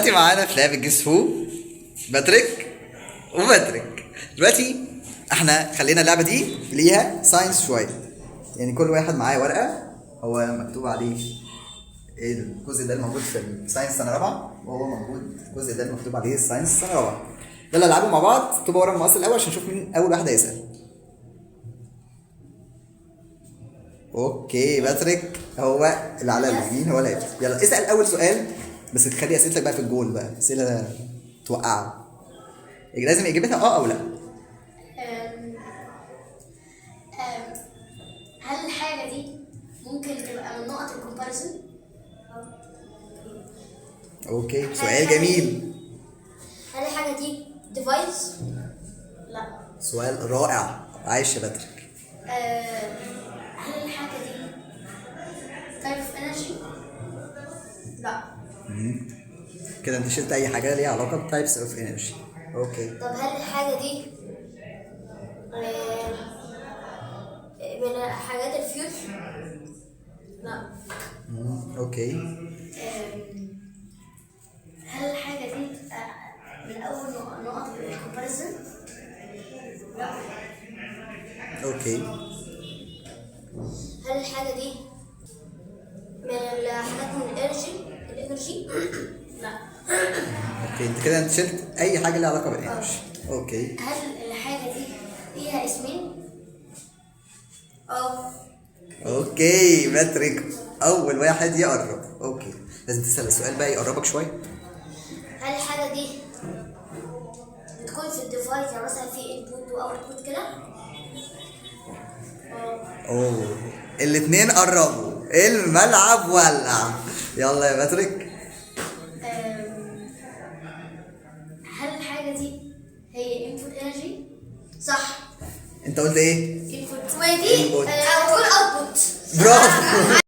دلوقتي معانا في لعبة guess who باتريك وباتريك. دلوقتي احنا خلينا اللعبة دي ليها science شوية، يعني كل واحد معاه ورقة هو مكتوب عليه الجزء ده الموجود في ال science سنة رابعة، وهو موجود الجزء ده المكتوب عليه ال science سنة رابعة. يلا العبوا مع بعض، طوبة ورق المقص الأول عشان نشوف مين أول واحد هيسأل. okay باتريك هو اللي على اليمين، هو اللي هيبدأ. يلا اسأل أول سؤال، بس تخلي أسئلتك بقى في الجول بقى، أسئلة توقعه، لازم إجابتها أه أو لأ. أم أم هل الحاجة دي ممكن تبقى من نقط ال comparison؟ okay سؤال جميل. هل الحاجة دي device؟ لا. سؤال رائع، عايش يا باتريك. هل الحاجة دي type of energy؟ لا. كده انت شلت اي حاجة ليها علاقة ب types of energy. okay. طب هل الحاجة دي من حاجات الفيول؟ لا. okay. هل الحاجة دي من أول نقط ال comparison؟ لا. okay. هل الحاجة دي من الحاجات من ال energy؟ لا. okay انت كده انت شلت اي حاجة ليها علاقة بال energy. okay. هل الحاجة دي ليها اسمين؟ اه. okay باتريك اول واحد يقرب. okay لازم تسال السؤال بقى يقربك شوية. هل الحاجة دي بتكون في ال device، يعني مثلا في input و output كده؟ اوه الاثنين قربوا، الملعب ولع. يلا يا باتريك. هل الحاجة دي هي input energy؟ صح. انت قلت ايه؟ input. ما دي Input. هتكون output. برافو.